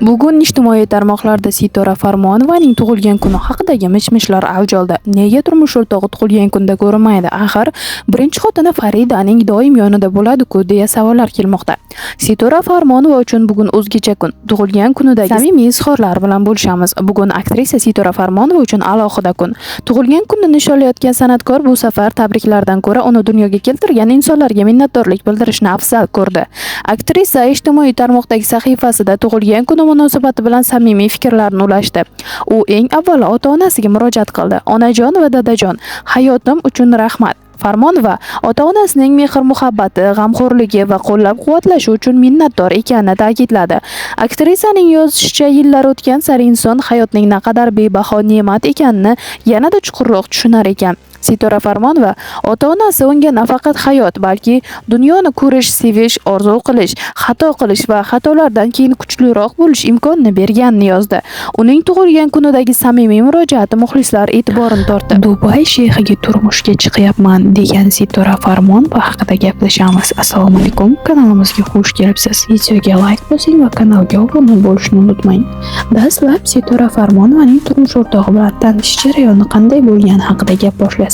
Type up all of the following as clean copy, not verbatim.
Bugun ijtimoiy tarmoqlarda Sitora Farmonovaning tug'ilgan kuni haqidagi mish-mishlar avj oldi. Nega turmush o'rtog'i tug'ilgan kunda ko'rinmaydi? Axir, birinchi xotini Faridaning doim yonida bo'ladi-ku, deya savollar kelmoqda. Sitora Farmonova uchun bugun o'zgacha kun. Tug'ilgan kunidagi samimiy izhorlar bilan bo'lishamiz. Bugun aktrisa Sitora Farmonova uchun alohida kun. Tug'ilgan kunini nishonlayotgan san'atkor bu safar tabriklardan ko'ra uni dunyoga keltirgan insonlarga minnatdorlik bildirishni afzal ko'rdi. Aktrisa ijtimoiy tarmoqdagi sahifasida tug'ilgan kuni munosabati bilan samimiy fikrlarini ulashdi. U eng avvalo ota-onasiga murojaat qildi. "Onajon va dadajon, hayotim uchun rahmat." Farmonova ota-onasining mehr-muhabbati, g'amxo'rligi va qo'llab-quvvatlashi uchun minnatdor ekanini ta'kidladi. Aktrisaning yozishicha, yillar o'tgan sari inson hayotning naqadar bebaho ne'mat ekanini yanada chuqurroq tushunar ekan. Sitora Farmonova ota-onasi unga nafaqat hayot, balki dunyoni ko'rish, sevish, orzu qilish, xato qilish va xatolardan keyin kuchliroq bo'lish imkonini berganini yozdi. Uning tug'ilgan kunidagi samimiy murojaati muxlislar e'tiborini tortdi. Dubay sheyxiga turmushga chiqyapman degan Sitora Farmonova haqida gaplashamiz. Assalomu alaykum, kanalimizga xush kelibsiz. Videoga like bosing va kanalga obuna bo'lishni unutmang. Dastlab Sitora Farmonovaning turmush o'rtog'i bilan tanishish jarayoni qanday bo'lgani haqida gap boshlasak.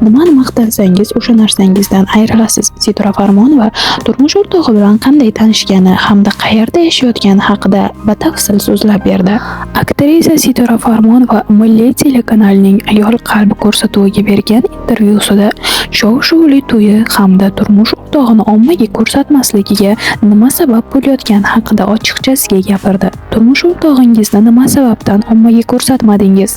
Nimani maqtansangiz, o'sha narsangizdan ayrilasiz. Sitora Farmonova turmush o'rtog'i bilan qanday tanishgani hamda qayerda yashayotgani haqida batafsil so'zlab berdi. Aktrisa Sitora Farmonova Milliy telekanalining "Ayol qalbi" ko'rsatuviga bergan intervyusida shov-shuvli to'yi hamda turmush o'rtog'ini ommaga ko'rsatmasligiga nima sabab bo'layotgani haqida ochiqchasiga gapirdi. "Turmush o'rtog'ingizni nima sababdan ommaga ko'rsatmadingiz?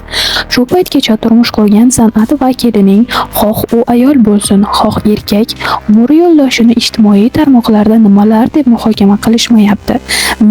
Shu paytgacha turmush qurgan san'at vakilining, xoh u ayol bo'lsin, xoh erkak, umr yo'ldoshini ijtimoiy tarmoqlarda nimalar deb muhokama qilishmayapti.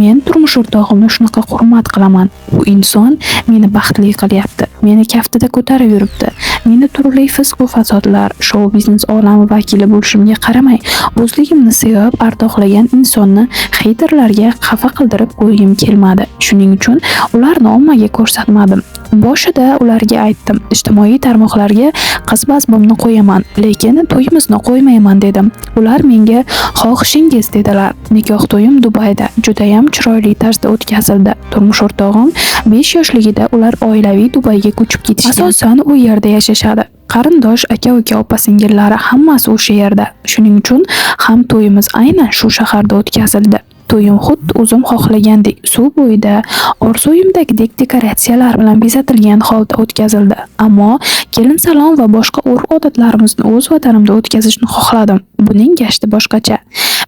Men turmush o'rtog'imni shunaqa hurmat qilaman. U inson meni baxtli qilyapti. Meni kaftida ko'tarib yuribdi. Meni turli fisq fasodlar, shou biznes olami vakili bo'lishimga qaramay, o'zligimni sevib ardoqlagan insonni xeyterlarga xafa qildirib qo'ygim kelmadi. Shuning uchun ularni ommaga ko'rsatmadim. Boshida ularga aytdim, ijtimoiy tarmoqlarga qiz bazmimni qo'yaman, lekin to'yimizni qo'ymayman dedim. Ular menga xohishingiz dedilar. Nikoh to'yim Dubayda judayam chiroyli tarzda o'tkazildi. Turmush o'rtog'im 5 yoshligida ular oilaviy Dubayga ko'chib ketishgan. Asosan u yerda yashashadi. Qarindosh, aka-uka, opa-singillari hammasi o'sha yerda. Shuning uchun ham to'yimiz aynan shu shaharda o'tkazildi. To'yim xuddi o'zim xohlagandek suv bo'yida, orzuyimdagidek dekoratsiyalar bilan bezatilgan holda o'tkazildi. Ammo kelin salom va boshqa urf-odatlarimizni o'z vatanimda o'tkazishni xohladim. Buning gashti boshqacha.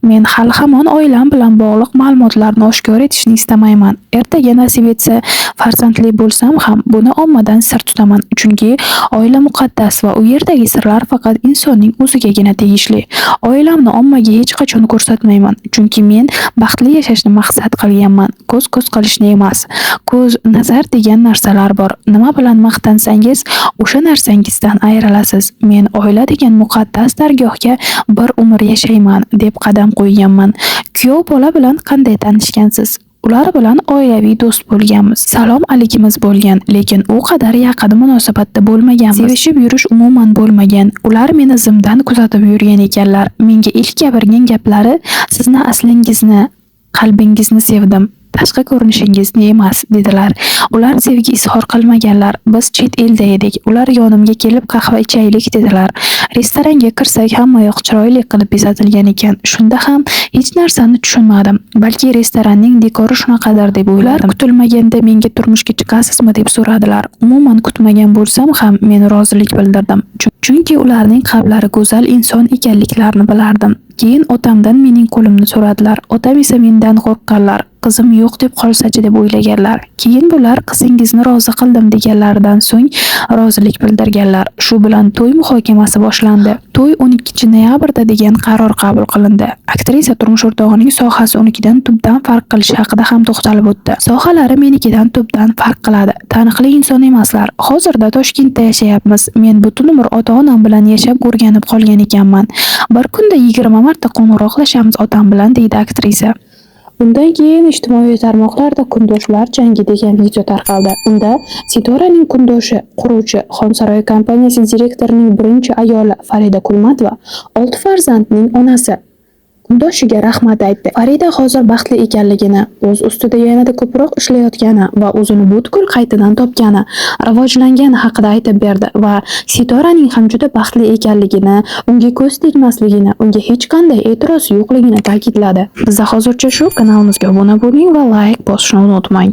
Men hali hamon oilam bilan bog'liq ma'lumotlarni oshkor etishni istamayman. Ertaga nasib etsa farzandli bo'lsam ham buni ommadan sir tutaman. Chunki oila muqaddas va u yerdagi sirlar faqat insonning o'zigagina tegishli. Oilamni ommaga hech qachon ko'rsatmayman. Chunki men baxtli yashashni maqsad qilganman, ko'z-ko'z qilishni emas. Ko'z, nazar degan narsalar bor. Nima bilan maqtansangiz, o'sha narsangizdan ayrilasiz. Men oila degan muqaddas dargohga bir umr yashayman deb qadam qo'yganman. Kuyov bola bilan qanday tanishgansiz? Ular bilan oilaviy do'st bo'lganmiz. Salom alikimiz bo'lgan, lekin u qadar yaqin munosabatda bo'lmaganmiz. Sevishib yurish umuman bo'lmagan. Ular meni zimdan kuzatib yurgan ekanlar. Menga ilk gapirgan gaplari: "Sizni aslingizni, qalbingizni sevdim, tashqi ko'rinishingizni emas", dedilar. Ular sevgi izhor qilmaganlar. Biz chet elda edik. Ular yonimga kelib qahva ichaylik dedilar. Restoranga kirsak, hammayoq chiroyli qilib bezatilgan ekan. Shunda ham hech narsani tushunmadim. Balki restoranning dekori shunaqadir deb o'yladim. Ular kutilmaganda menga turmushga chiqasizmi deb so'radilar. Umuman kutmagan bo'lsam ham men rozilik bildirdim. Chunki ularning qalblari go'zal inson ekanliklarini bilardim. Keyin otamdan mening qo'limni so'radilar. Otam esa mendan qo'rqqanlar. Qizim yo'q deb qolsachi deb o'ylaganlar. Keyin bular qizingizni rozi qildim deganlaridan so'ng rozilik bildirganlar. Shu bilan to'y muhokamasi boshlandi. To'y 12-noyabrda degan qaror qabul qilindi. Aktrisa turmush o'rtog'ining sohasi unikidan tubdan farq qilishi haqida ham to'xtalib o'tdi. Sohalari menikidan tubdan farq qiladi. Taniqli inson emaslar. Hozirda Toshkentda yashayapmiz. Men butun umr ota-onam bilan yashab o'rganib qolgan ekanman. Bir kunda 20 marta qo'ng'iroqlashamiz otam bilan, deydi aktrisa. Undan keyin ijtimoiy tarmoqlarda "Kundoshlar jangi" degan video tarqaldi. Unda Sitoraning kundoshi, quruvchi, Xonsaroy kompaniyasi direktorining birinchi ayoli Farida Kulmatova, olti farzandning onasi Kundoshiga rahmat aytdi. Farida hozir baxtli ekanligini, o'z ustida yanada ko'proq ishlayotgani va o'zini butkul qaytadan topgani, rivojlangani haqida aytib berdi va Sitoraning ham juda baxtli ekanligini, unga ko'z tegmasligini, unga hech qanday e'tiroz yo'qligini ta'kidladi. Bizda hozircha shu. Kanalimizga obuna bo'ling va layk bosishni unutmang.